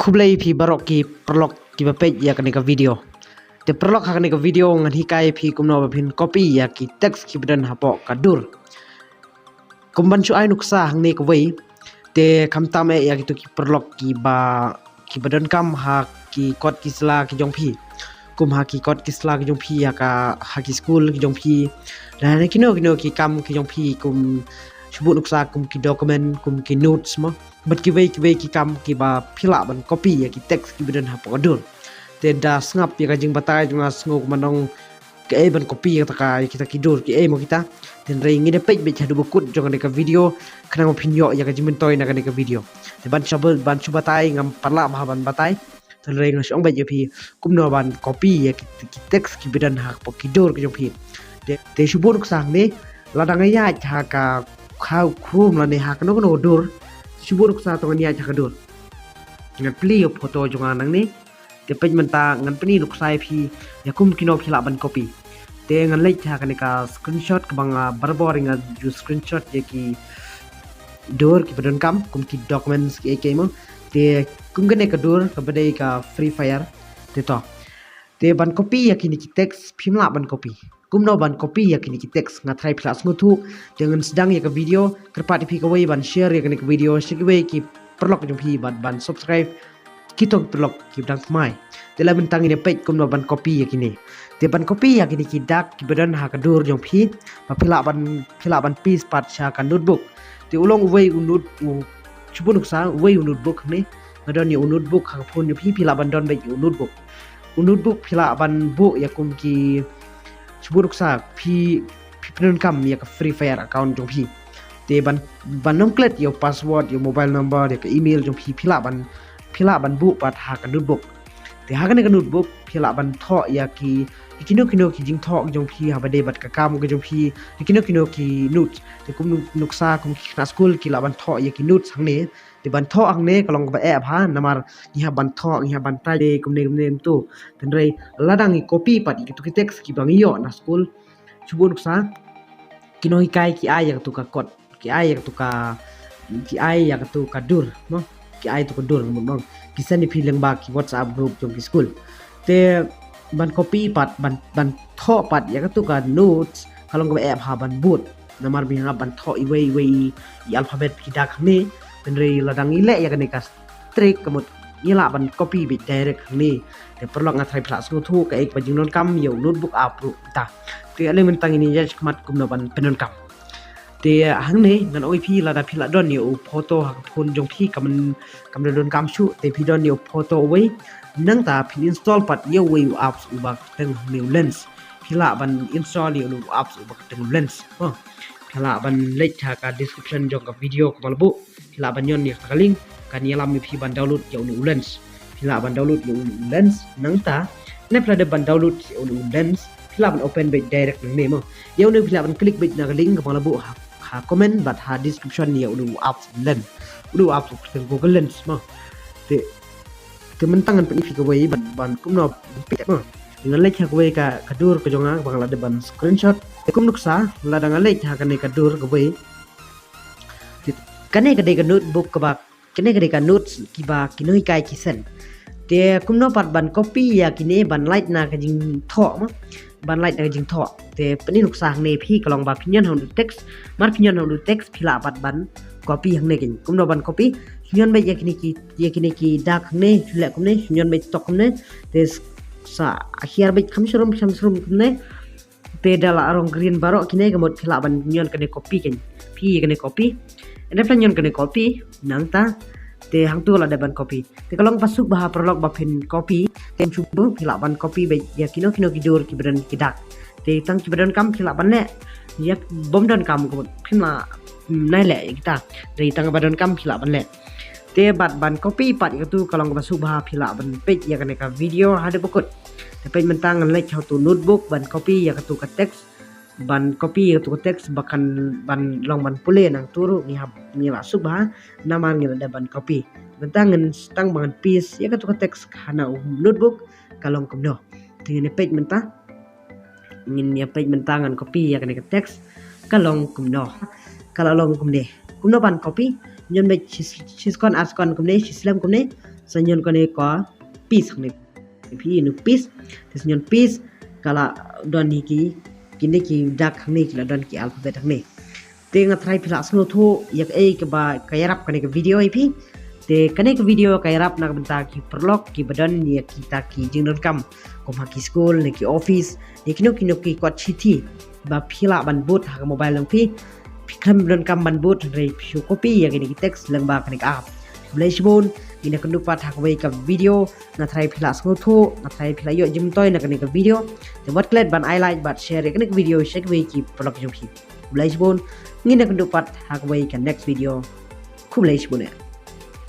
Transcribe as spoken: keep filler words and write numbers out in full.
Khublei phi baroh ki paralok kiba peit ïa kane ka video. Te paralok, ha kane ka video ngan hikai phi kumno ba phin copy ïa ki text kiba don hapoh ka dur. Kum ban shu ai nuksa hangne kawei, te khamtam eh ïa kito ki paralok kiba, kiba donkam ha ki kot ki sla ki jong phi. Kum ha ki kot ki sla ki jong phi, ha ka, ha ki skul ki jong phi. Lane kino kino ki kam ki jong phi, kum shu buh nuksa kum ki document, kum ki notes mo. Bad kiwei kiwei ki kam kiba phi lah ban copy ïa ki text kiba don hapoh ka dur. Te da sngap ïa ka jingbatai jong nga, sngew kumba ong kaei ban copy ïa kata ka, ïa kita ki dur, kiei mo kita. Te hynrei ngin ïa peit beit haduh ba kut jong kane ka video, khnang ba phin ïoh ïa ka jingmyntoi na kane ka video. Te ban shu, ban shu batai, ngam pat lah bha ban batai. Te hynrei nga shu ong beit ïa phi kumno ban copy ïa ki, ki text kiba don hapoh ki dur ki jong phi. Te, te shu buh nuksa hangne, lada nga ïaid ha ka, ha Chrome lane ha kano kano ka dur. Shu buh nuksa, to ngan ïaid ha ka dur. Ngan plie ïa u photo jong nga nangne. Te peit mynta ngan pyni nuksa ïa phi ïa kum kino phi lah ban copy. Te ngan leit ha kane ka screenshot kaba nga barabor nga ju screenshot ïa ki dur kiba donkam, kum ki documents kiei kiei mo. Te kum kane ka dur kaba dei ka Free Fire. Te to. Te ban copy ïa kine ki text phim lah ban copy. Kumno ban copy ïa kine ki text, nga tharai phi lah sngewthuh. Te ngan sdang ïa ka video, kyrpad ïa phi kawei ban share ïa kane ka video sha kiwei ki paralok jong phi, bad ban subscribe kito ki paralok kiba dang thymmai. Te la mynta ngin ïa peit kumno ban copy ïa kine. Te ban copy ïa kine ki dak kiba don ha ka dur jong phi, ba phi lah ban, phi lah ban paste pat sha ka notebook. Te u long uwei u note, u, shu buh nuksa, uwei u notebook hangne. Nga don ïa u notebook ha ka phone jong phi, phi lah ban don beit ïa u notebook. U notebook phi lah ban buh ïa kum ki, shu buh nuksa, phi, phi pyndonkam ïa ka Free Fire account jong phi. Te ban, ban nym klet ïa u password, ïa u mobile number, ïa ka email jong phi, phi lah ban, phi lah ban buh pat ha ka notebook. Te ha kane ka notebook phi lah ban thoh ïa ki, ïa kino kino ki jingthoh jong phi haba dei bad ka kam ka jong phi, ïa kino kino ki notes. Te kum nuk-, nuksa kum ki khynnah skul ki lah ban thoh ïa ki notes hangne. Te ban thoh hangne ka long kaba eh bha, namar ngi hap ban thoh, ngi hap ban type kumne kumne kumtu. Te hynrei lada ngi copy pat ïa kito ki text kiba ngi ïoh na skul, shu buh nuksa, ki nonghikai ki ai ïa katu ka kot, ki ai ïa katu ka, ki ai ïa katu ka dur mo, ki ai tu ka dur mo, ki send ïa phi lyngba ki WhatsApp group jong ki skul. Te ban copy pat, ban, ban thoh pat ïa katu ka notes ka long kaba eh bha ban bud. Namar ba ngi hap ban thoh iwei iwei i alphabet ki dak hangne. Te hynrei lada ngi leh ïa kane ka trick ka mut ngi lah ban copy beit direct hangne. Te paralok, nga tharai phi lah sngewthuh kaei kaba jingdonkam ïa u notebook app ruh ta. Te ale mynta ngin ïa ïaid shakhmat kumno ban pyndonkam. Te hangne ngan ong ïa phi, lada phi lah don ïa u photo ha ka phone jong phi, kam, kam da donkam shuh, te phi don ïa u photo uwei. Nangta phin install pat ïa uwei u apps uba kyrteng hangne u Lens. Phi lah ban install ïa u apps uba kyrteng u Lens. Oh. Phi lah ban leit ha ka description jong ka video kaba la buh. Phi lah ban ñion ïa kata ka link, kan ïalam ïa phi ban download ïa une u Lens. Phi lah ban download ïa une u Lens, nangta ne phi lah dep ban download ïa une u Lens, phi lah ban open beit direct nangne mo. Ïa une phi lah ban click beit na ka link kaba la buh ha, ha comment bad ha description ïa une u apps Lens. Une u apps u kyrteng Google Lens mo. Te, te mynta ngan pyni phi kawei ban, ban kumno peit mo. Ngan leit ha kawei ka, ka dur ka jong nga ba nga la dep ban screenshot. Te kum nuksa, lada nga leit ha kane ka dur kawei. Kane ka dei ka notebook kaba, kane ka dei ka notes kiba ki nonghikai ki send. Te kumno pat ban copy ïa kine ban lait na ka jingthoh mo, ban lait na ka jingthoh. Te pyni nuksa hangne phi ka long ba phi ñion hangno text, mar phi ñion hangno text phi lah pat ban copy hangne keiñ. Kumno ban copy? Phi ñion beit ïa kine ki, ïa kine ki dak hangne, phi leh kumne, phi ñion beit tok kumne. Te sa hiar beit kham shrum, kham shrum kumne. Te da la rong green baroh kine ka mut phi lah ban ñion kane copy keiñ. Phi ïa kane copy. Ynda phi la ñion kane copy, nangta te hangtu la dep ban copy. Te ka long ba suk bha paralok ba phin copy. Te shu buh phi lah ban copy beit ïa kino kino ki dur kiba don ki dak. Te tang kiba donkam phi lah ban leh. Ïa bym donkam ka mut phim lah, hmm, nai leh ïa kita. Te tang ba donkam phi lah ban leh. Te bad ban copy pat ïa katu ka long kaba suk bha, phi lah ban peit ïa kane ka video haduh ba kut. Te peit mynta ngan leit ha utu notebook ban copy ïa katu ka text. Ban copy ïa katu ka text ba kan ban long ban pule nangtu ruh ngi hap, ngi lah suk bha namar ngi la dep ban copy. Mynta ngan sdang ba ngan paste ïa katu ka text ha une u notebook ka long kumno. Te ngin ïa peit mynta. Ngin ïa peit mynta ngan copy ïa kane ka text. Ka long kumno. Ka la long kumne. Kumno ban copy? Ñion beit shi, shi second, ar second kumne, shi slem kumne. Sa ñion kane ka piece hangne. Phi ïohi ïa u piece. Te sa ñion piece ka la don hi ki, kine ki dak hangne ki la don ki alphabet hangne. Te nga tharai phi la sngewthuh ïa kaei kaba ka ïarap kane ka video ïa phi. Te kane ka video ka ïarap na ka bynta ki paralok kiba don ïa kita ki jingdonkam kum ha ki skul ne ki office ne kino kino ki kot shithi ba phi lah ban bud ha ka mobile jong phi. Phi khlem donkam ban bud hynrei phi shu copy ïa kine ki text lyngba kane ka app. Khublei shibun, ngin ïakynduh pat ha kawei ka video. Nga tharai phi la sngewthuh, nga tharai phi la ïoh jingmyntoi na kane ka video. Te wat klet ban ai like bad share ïa kane ka video sha kiwei ki paralok jong phi. Khublei shibun, ngin ïakynduh pat ha kawei ka next video. Khublei shibun ïa.